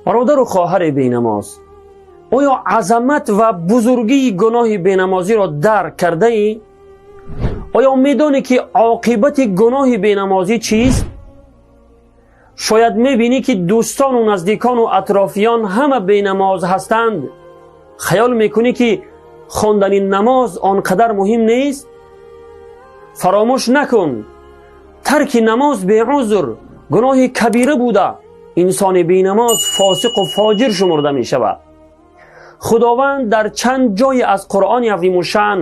Бародару хоҳари бенамоз, оё азамат ва бузургии гуноҳи бенамозиро дарк кардаӣ? Оё медонӣ, ки оқибати гуноҳи бенамозӣ чист? Шояд мебинӣ, ки дӯстону наздикону атрофиён ҳама бенамоз ҳастанд. Хаёл мекунӣ, ки хондани намоз он қадар муҳим нест. Фаромӯш накун, тарки намоз беузр гуноҳи кабира буда, инсони бенамоз фосиқу фоҷир шумурда мешавад. Худованд дар чанд ҷое аз Қуръони азимушшаън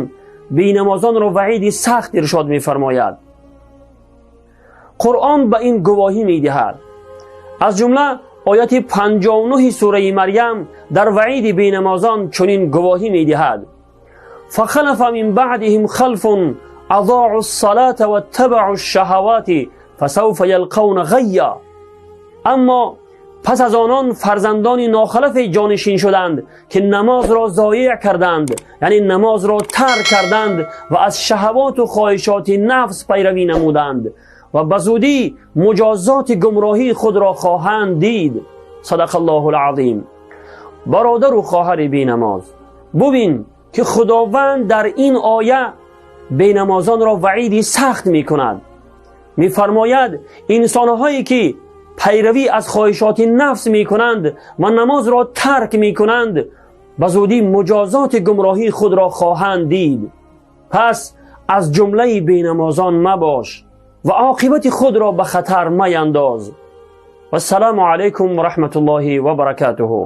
бенамозонро ваъиди сахт иршод мефармояд. Қуръон ба ин гувоҳӣ медиҳад. Аз ҷумла ояти 59-и сураи Марьям дар ваъиди бенамозон чунин гувоҳӣ медиҳад: فخلف من بعدهم خلف أضاعوا الصلاة واتبعوا الشهوات فسوف يلقون غيا. Аммо пас аз онон фарзандони нохалафе ҷонишин шуданд, ки намозро зоеъ карданд, яъне намозро тарк карданд ва аз шаҳавоту хоҳишоти нафс пайравӣ намуданд ва ба зудӣ муҷозоти гумроҳии худро хоҳанд дид. صدق الله العظیم. Бародару хоҳари бенамоз, бубин, ки Худованд дар ин оя бенамозонро ваъиди сахт мекунад. Мефармояд, инсонҳое ки пайравӣ аз хоҳишоти нафс мекунанд ва намозро тарк мекунанд, ба зудӣ муҷозоти гумроҳии худро хоҳанд дид. Пас аз ҷумлаи бенамозон мабош ва оқибати худро ба хатар маяндоз. Вассалому алайкум ва раҳматуллоҳи ва баракатуҳу.